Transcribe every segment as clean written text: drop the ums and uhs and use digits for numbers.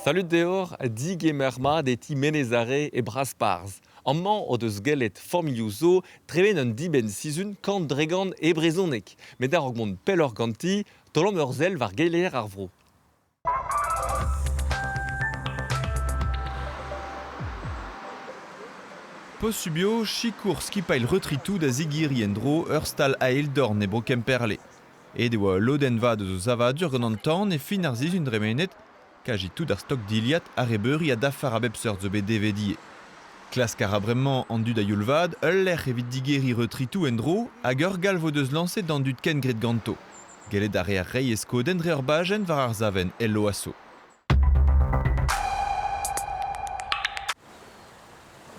Salud deoc'h, digemer mat e ti Menez-Are e Brasparzh. Amañ o deus gellet familhoù zo tremen un dibenn-sizhun kant-dregont e brezhoneg. Met a-raok mont pelloc'h ganti, taolomp ur sell war geleier ar vro. Posubl eo sikour skipailh retritoù da zigeriñ en-dro ur stal ael-dorn e bro Kemperle. Aet e oa ul lodenn vat eus o savadur gant an tan e fin ar sizhun dremenet. Kaji tout ar stok dilhad, arrebeuri ha dafar a bep seurt zo bet devet ivez. Klask a ra bremañ an dud a-youl vat ul lec'h evit digeriñ retritoù en-dro hag ur galv o deus lañset d'an dud kengred ganto. Gellet a reer reiñ e skodenn dre ur bajenn war ar savenn Hello Asso.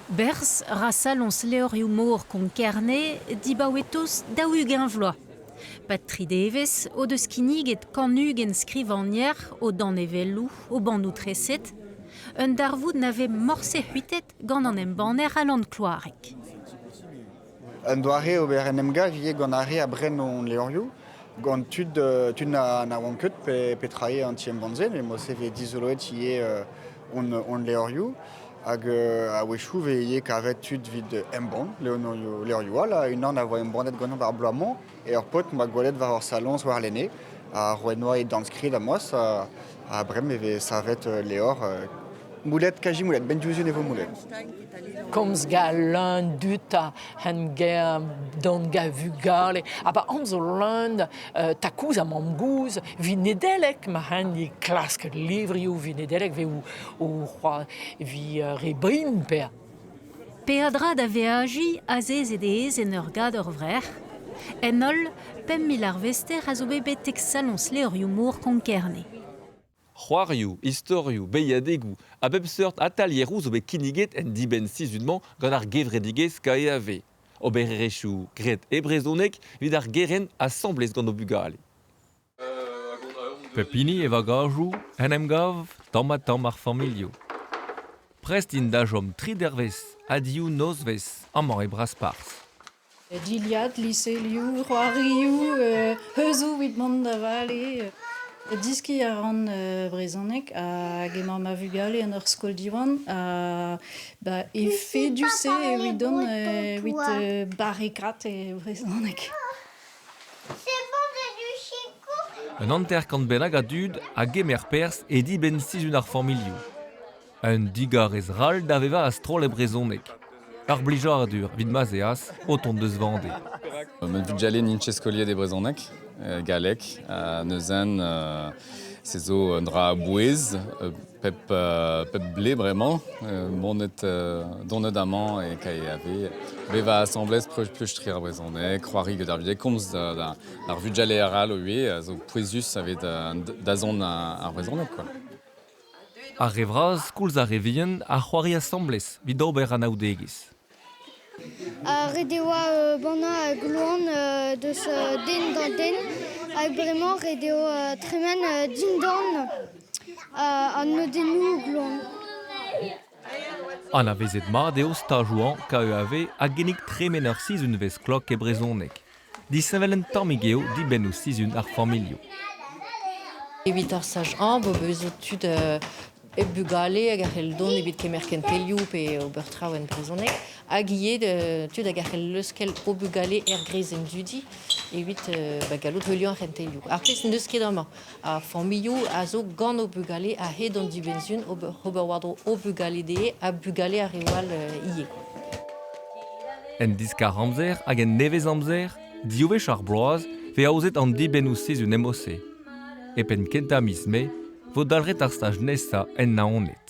Berzh ra saloñs levrioù-mor Konk-Kerne dibaoe tost 40 vloaz. 'Pad tri devezh o deus kinniget 120 skrivagner o danevelloù, o bannoù-treset. Un darvoud na vez morse c'hwitet gant an embanner Alan Kloareg. Un doare ober en emgav ivez gant ar re a bren hon levrioù, gant tud, tud na, na oant ket pe, petra eo an ti-embann-se, met mod-se vez dizoloet ivez hon, hon levrioù. Hag a-wechoù vez ivez kavet tud evit embann levrioù, levrioù all. Unan a voa embannet ganeomp ar bloaz-mañ eo ur paotr 'moa gwelet war ur saloñs warlene, ha roet 'noa e dornskrid ha moas, ha bremañ e vez savet levr Moulet, kaji moulet, benn diouzhun e vo moulet. Komz ga leun dud ha hen ger dont ga vugale. Ha pa amzer leun ta koulz ha mamm-gozh 'vit Nedeleg ma hen e klask levrioù 'vit Nedeleg 'vez o c'hoaz 'vit re brim per. Peadra da veajiñ azezet aes en ur gador-vrec'h. En holl, 5 000 arvester a zo bet betek saloñs levrioù-mor Konk-Kerne. C'hoarioù, istorioù, beilhadegoù a bep seurt atalieroù zo bet kinniget en dibenn-sizhun-mañ gant ar gevredigezh KEAV. Obererezhioù graet e brezhoneg evit ar gerent asambles gant o bugale. Pep hini e vagajoù en em gav tamm-ha-tamm ar familhoù. Prest int da chom tri dervezh ha div nozvezh amañ e Brasparzh. Dilhad, liselioù, c'hoarioù, heuzoù evit mont da vale. Deskiñ a ran brezhoneg hag emañ ma vugale en ur skol Diwan ha ba efedus eo evidon evit barrekaat e brezhoneg. Un 50 bennak a dud a gemer perzh e dibenn-sizhun ar familhoù. Un digarez ral da vevañ a-stroll e brezhoneg. Ur blijadur evit ma'z eas o tont deus Vendée. Ma vugale n'int ket skoliet e brezhoneg, galleg, neuzen se zo un dra a-bouez pep, pep blez bremañ, monet, donet amañ e KEAV, bevañ asambles pleustriñ ar brezhoneg, c'hoari gant ar vugale, komz d'ar vugale arall ivez, a zo pouezus evit dazont ar brezhoneg quoi. Ar re vras, koulz ar re vihan, a c'hoari asambles evit ober anaoudegezh. Ret e oa bannañ gloan deus den da den hag bremañ ret eo tremen dindan an neudennoù gloan. Anavezet mat eo stajoù-hañv KEAV a ginnig tremen ur sizhunvezh klok e brezhoneg. Disheñvel un tammig eo dibennoù-sizhun ar familhoù. Evit ar saj-hañv o vezo tud hep bugale hag a c'hell dont evit kemer kentelioù pe ober traoù en brezhoneg hag ivez tud hag a c'hell leuskel o bugale er greizenn dudi evit ba, gallout heuliañ ar c'hentelioù. Ar pezh n'eus ket amañ. Ar familhoù a zo gant o bugale a-hed an dibenn-sizhun ober, ober war-dro o bugale dezhe ha bugale ar reoù all ivez. En diskar-amzer hag en nevez-amzer, div wech ar bloaz, 'vez aozet an dibennoù-sizhun MOC. E penn kentañ miz Mae 'vo dalc'het ar staj nesañ en Naoned.